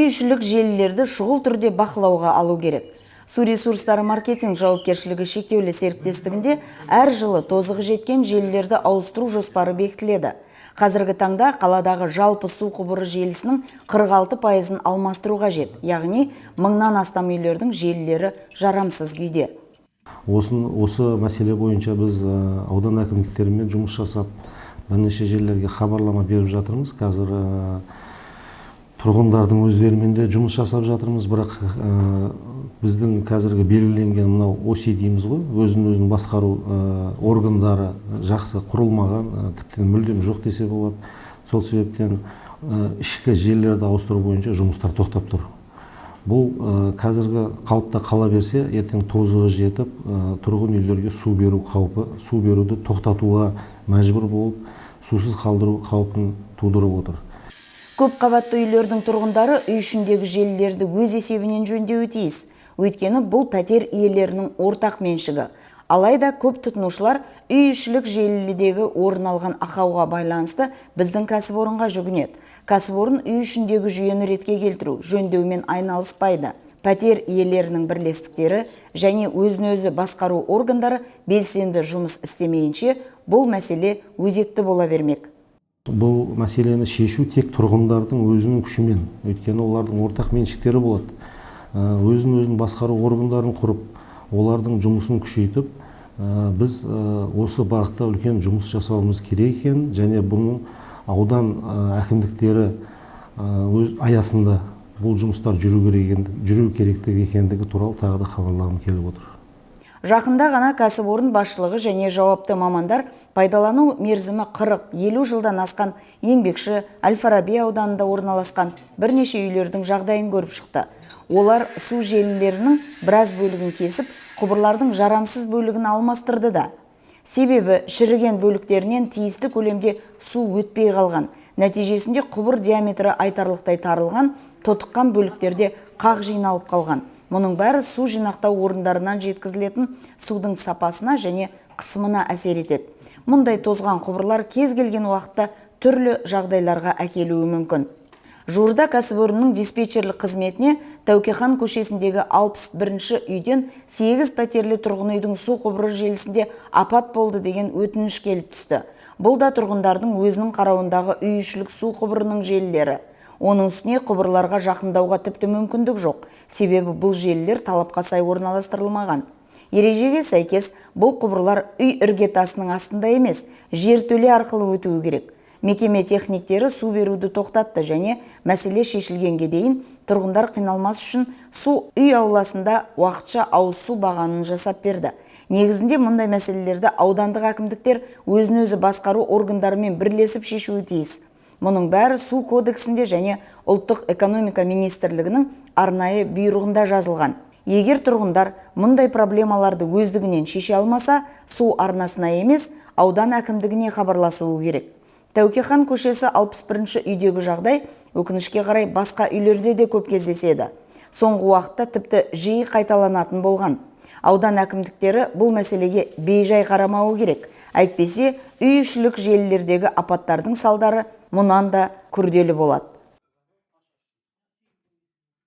Үй ішілік желілерді шұғыл түрде бақылауға алу керек. Су ресурстары маркетинг жауапкершілігі шектеулі серіктестігінде әр жылы тозығы жеткен желілерді ауыстыру жоспары бекітіледі. Қазіргі таңда қаладағы жалпы су құбыры желісінің 46%-ын алмастыру қажет, яғни мыңнан астам үйлердің желілері жарамсыз күйде. Осы мәселе бойынша біз аудан әкімдіктерімен жұмыс жасап, бірнеше жерлерге хабарлама беріп жатырмыз. Қазір тұрғындардың өздерімен де жұмыс жасап жатырмыз, бірақ біздің қазіргі белгіленген мынау ОСИ дейміз ғой, өзін-өзін басқару органдары жақсы құрылмаған, тіптен мүлдем жоқ десе болады. Сол себептен ішкі желілерді ауыстыру бойынша жұмыстар тоқтап тұр. Бұл қазіргі қалыпта қала берсе, ертең тозығы жетіп, тұрғын үйлерге су беру қаупі, су беруді тоқтатуға мәжбүр болып, сусыз қалдыру қаупін тудырып отыр. Көп қабатты үйлердің тұрғындары үй ішіндегі желілерді өз есебінен жөндеуі тиіс. Өйткені бұл пәтер иелерінің ортақ меншігі. Алайда көп тұтынушылар үй ішілік желідегі орын алған ақауға байланысты біздің кәсіпорынға жүгінеді. Кәсіпорын үй ішіндегі жүйені ретке келтіру, жөндеумен айналыспайды. Пәтер иелерінің бірлестіктері және өзін-өзі басқару органдары белсенді жұмыс істемейінше, бұл мәселе өзекті бола бермек. Бұл мәселені шешу тек тұрғындардың өзінің күшімен, өйткені олардың ортақ меншіктері болады. Өзін-өзін басқару органдарын құрып, олардың жұмысын күшейтіп, біз осы бағытта үлкен жұмыс жасауымыз керек екен, және бұның аудан әкімдіктері өз аясында бұл жұмыстар жүру керектігі екендігі туралы тағы да хабарлағым келіп отыр. Жақында ғана кәсіпорын басшылығы және жауапты мамандар пайдалану мерзімі 40-50 жылдан асқан Еңбекші, Әл-Фараби ауданында орналасқан бірнеше үйлердің жағдайын көріп шықты. Олар су желілерінің біраз бөлігін кесіп, құбырлардың жарамсыз бөлігін алмастырды да. Себебі шіріген бөліктерінен тиісті көлемде су өтпей қалған. Нәтижесінде құбыр диаметрі айтарлықтай тарылған, тотыққан бөліктерде қақ жиналып қалған. Мұның бәрі су жинақтау орындарынан жеткізілетін судың сапасына және қысымына әсер етеді. Мұндай тозған құбырлар кез келген уақытта түрлі жағдайларға әкелуі мүмкін. Жуырда кәсіпорынның диспетчерлік қызметіне Тәукехан көшесіндегі 61-ші үйден 8 пәтерлі тұрғын үйдің су құбыры желісінде апат болды деген өтініш келіп түсті. Бұл да тұрғындардың өзінің қарауындағы үй ішілік су құбырының желілері. Оның үстіне құбырларға жақындауға тіпті мүмкіндік жоқ, себебі бұл желілер талапқа сай орналастырылмаған. Ережеге сәйкес бұл құбырлар үй іргетасының астында емес, жертөле арқылы өтуі керек. Мекеме техниктері су беруді тоқтатты және мәселе шешілгенге дейін тұрғындар қиналмас үшін су үй ауласында уақытша ауыз су бағанын жасап берді. Негізінде мұндай мәселелерді аудандық әкімдіктер өзін-өзі басқару органдарымен бірлесіп шешуі тиіс. Мұның бәрі су кодексінде және ұлттық экономика министрлігінің арнайы бұйрығында жазылған. Егер тұрғындар мұндай проблемаларды өздігінен шеше алмаса, су арнасына емес, аудан әкімдігіне хабарласуы керек. Тәукехан көшесі 61-ші үйдегі жағдай өкінішке қарай басқа үйлерде де көп кездеседі. Соңғы уақытта тіпті жиі қайталанатын болған. Аудан әкімдіктері бұл мәселеге бейжай қарамауы керек. Әйтпесе, үй ішілік желілердегі апаттардың салдары мұнан да күрделі болады.